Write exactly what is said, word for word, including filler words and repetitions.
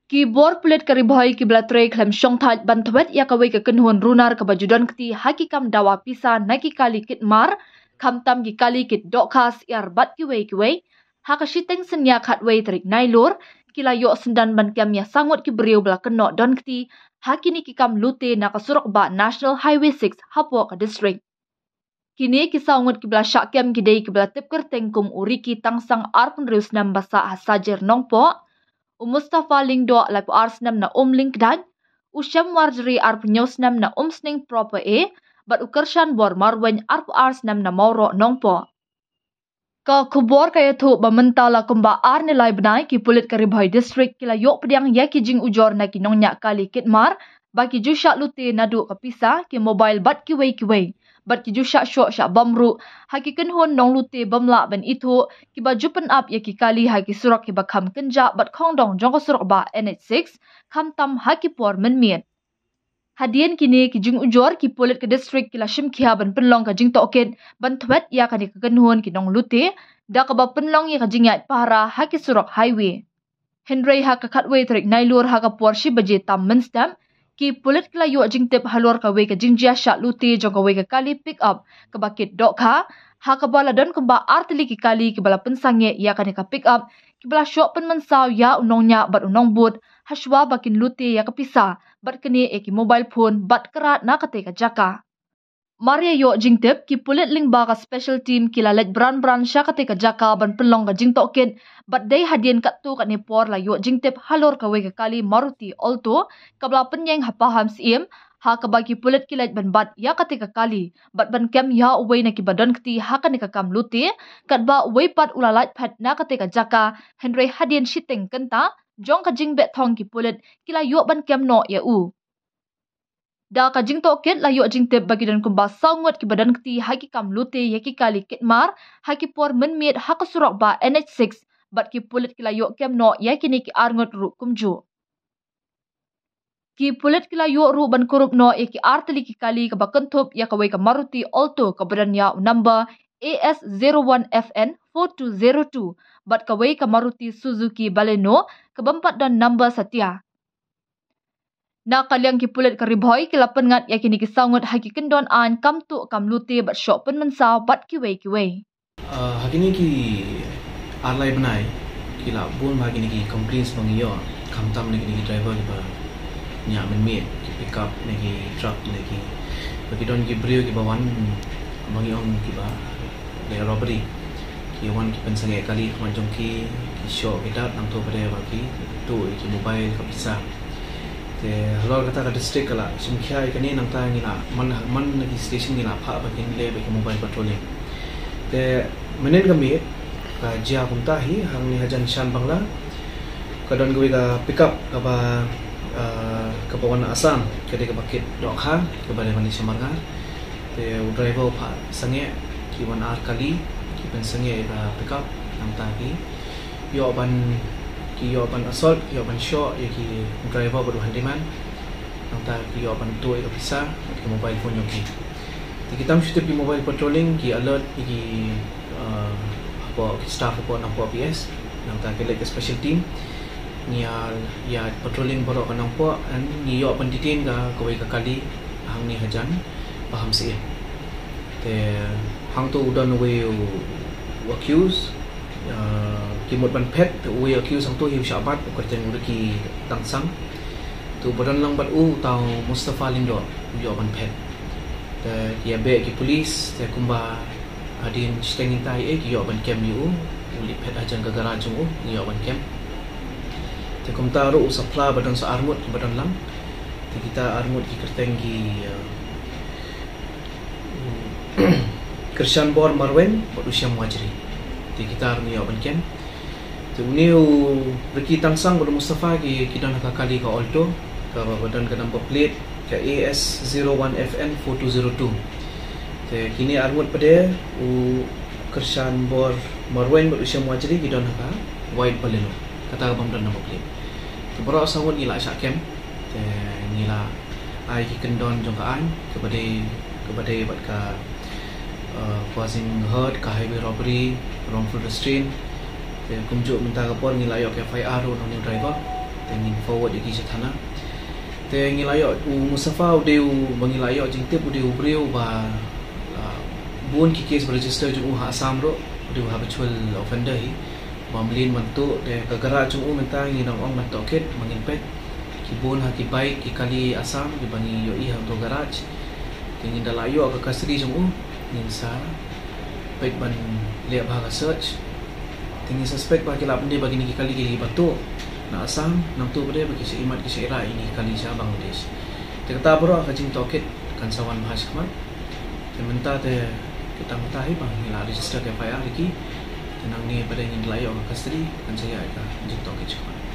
Ki bor pulit ka Ri Bhoi kiba la trei khlem shongthait ban thwet ïa kawei ka kynhun runar kaba ju don kti ha ki kam dawa pisa na ki kali kit mar, khamtam ki kali kit dohkha, syiar bad kiwei kiwei, ha ka shiteng synñia khatwei tarik Nailur, ki la ïoh syndan ban kem ïa saw ngut ki briew ba la kynnoh don kti ha kine ki kam lute na ka surok bah National Highway six hapoh ka district. Kine ki saw ngut kiba la shah kem ki dei kiba la tip kyrteng kum u Ricky Tangsang, arphew hynriew snem, ba sah ha Sajer, Nongpoh, u Mustafa Lyngdoh, laiphew ar snem, na Umlyngkdait, u Shem Warjri, arphew hynñiew snem, na Umsning Proper A, bad u Kyrshanbor Marwein, arphew ar snem, na Mawroh, Nongpoh. Ka khubor ka ïathuh ba mynta la kumba ar ne lai bnai ki pulit ka Ri Bhoi District ki la ïoh pdiang ïa ki jingujor na ki nongñiah kali kit mar ba ki ju shah lute naduh ka pisa, ki mobile bad kiwei kiwei, bad ki ju shah shoh shah bam ruh ha ki kynhun nonglute bym lah ban ithuh kiba ju pynap ïa ki kali ha ki surok kiba kham kynjah bad khongdong jong ka surok bah N H six, khamtam ha ki por mynmiet. Hadien kine ki jingujor, ki pulit ka district ki la shim khia ban pynlong ka jingtohkit ban thwet ïa kane ka kynhun ki nonglute da kaba pynlong ïa ka jingïaid pahara ha ki surok highway. Hynrei ha ka khatwei tarik Nailur ha ka por shi baje tam mynstep, ki pulit ki la ïoh jingtip halor kawei ka jingjia shah lute jong kawei ka kali pick up kaba kit dohkha, ha kaba la don kumba ar tylli ki kali kiba la pynsangeh ïa kane ka pick up, kiba la shoh pynmynsaw ïa u nongñiah bad u nongbud, hashwa ba kin lute ïa ka pisa bad kane ïa ki mobile phone bad krat na katei ka jaka. Mar ïa ïoh jingtip, ki pulit lyngba ka special team ki la leit bran bran sha katei ka jaka ban pynlong ka jingtohkit, bad dei hadien katto katne por la ïoh jingtip halor kawei ka kali Maruti Alto kaba la pynïeng ha Pahamsyiem, ha kaba ki pulit ki leit ban bat ïa katei ka kali bad ban kem ïa uwei na kiba don kti ha kane ka kam lute, katba uwei pat u la lait phet na katei ka jaka, hynrei hadien shiteng kynta jong ka jingbeh thong ki pulit ki la ïoh ban kem noh ïa u. Da ka jingtohkit la ïoh jingtip ba ki don kumba saw ngut kiba don kti ha ki kam lute ïa ki kali kit mar ha ki por mynmiet ha ka surok bah N H six, bad ki pulit ki la ïoh kem noh ïa kine ki ar ngut ruh kumjuh. Ki pulit ki la ïoh ruh ban kurup noh ïa ki ar tylli ki kali kaba kynthup ïa kawei ka Maruti Alto kaba don ïa u number A S zero one F N four two zero two, bad kawei ka Maruti Suzuki Baleno kaba ym pat don number satia. Na ka liang ki pulit ka Ri Bhoi ki la pynngat ïa kine ki saw ngut ha ki kyndon aiñ kam tuh kam lute bad shoh pynmynsaw bad kiwei kiwei. Ah, ha kine ki ar lai bnai ki la bun bha kine ki complaints ba ngi ïoh, khamtam na kine ki driver kiba ñiah mynmiet, ki pickup ne ki truck ne ki, ba ki don ki briew kiba wan, ba ngi ong kiba leh robbery. Ki wan ki pynsangeh kali ha khmat jong ki, ki shoh ki dap, nangta pat de ba ki tuh ïa ki mobile, ka pisa. Te halor kata ka district ka la shim khia ïa kane, nangta ngi la man, man na ki station ngi la phah ba kin leh bad ki mobile patrolling. Te mynhynnin ka miet ka jia kumta hi, hangne hajan Shan Bangla ka don kawei ka pickup kaba, ah, kaba wan na Assam, ka dei kaba kit dohkha, kaba dei ban leit sha Marngar. Te u driver u phah sangeh, ki wan ar kali, ki pynsangeh ïa ka pickup, nangta ki ïoh ban, ki ïoh ban assault, ki ïoh ban shoh ïa ki driver bad u handyman. Nangta ki ïoh ban tuh ïa ka pisa bad ki mobile phone jong ki. Te ki tam shu tip ki mobile patrolling, ki alert ïa ki, uh, hapoh ki staff hapoh Nongpoh P S. Nangta ki leit ka special team, ngi ïa, ïa patrolling baroh ka Nongpoh, and ngi ïoh ban detain ka kawei ka kali hangne hajan Pahamsyiem. Te hangto u don uwei u accused, uh, ki mut ban phet, te uwei u accused hangto hi u shah bat, u kyrteng u Ricky Tangsang. Te uba don lang bad u, uta u Mustafa Lyngdoh, u ïoh ban phet. Te ki ïa beh ki police, te kumba hadien shiteng kynta eh, ki ïoh ban kem ïa u, u leit phet hajan ka garage jong u, ngi ïoh ban kem. Te kumta ruh u sa phla ba don sa arngut kiba don lang. Te kita arngut ki kyrteng ki, uh, Kyrshanbor Marwein bad u Shem Wajri. Te kita ruh ngi ïoh ban kem. Te une u Ricky Tangsang bad u Mustafa ki, ki don ha ka kali ka Alto, kaba don ka number plate ka A S zero one F N four two zero two. Te kine arngut pat de, u Kyrshanbor Marwein bad u Shem Wajri ki don ha ka white Baleno, kata ka bym don number plate. Te baroh saw ngut ngi la shah kem. Te ngi la ai ki kyndon jong ka aiñ, kaba dei, kaba dei bad ka, uh, causing hurt, ka highway robbery, wrongful restraint. Te kumjuh mynta ka por ngi la ïoh ka F I R ruh na une u driver. Te ngin forward ïa ki sha thana. Te ngi la ïoh u Mustafa u dei u ba ngi la ïoh jingtip u dei u briew ba, ah, bun ki case ba register jong u ha Assam ruh, u dei u habitual offender hi. Ba mlien ban tuh, te ka garage jong u mynta ngi dang ong ban tohkit, ba ngin peit. Ki bun ha ki bike, ki kali Assam, ki ba ngi ïohi ha uto u garage. Te ngin da la ïoh ka custody jong u, ngin sa peit ban leh bha ka search. Te ngi suspect ba ki la pyni ba kine ki kali ki ba tuh na Assam, nangta pat de ba ki sha imat ki sha ira ïa kine ki kali sha Bangladesh. Te kata baroh ka jingtohkit kan sa wan bha shakhmat. Te mynta te kita mynta hi ba ngi la register ka F I R ïa ki. Te nangne pat de ngin la ïoh ka custody kan sa ïa ka jingtohkit shakhmat.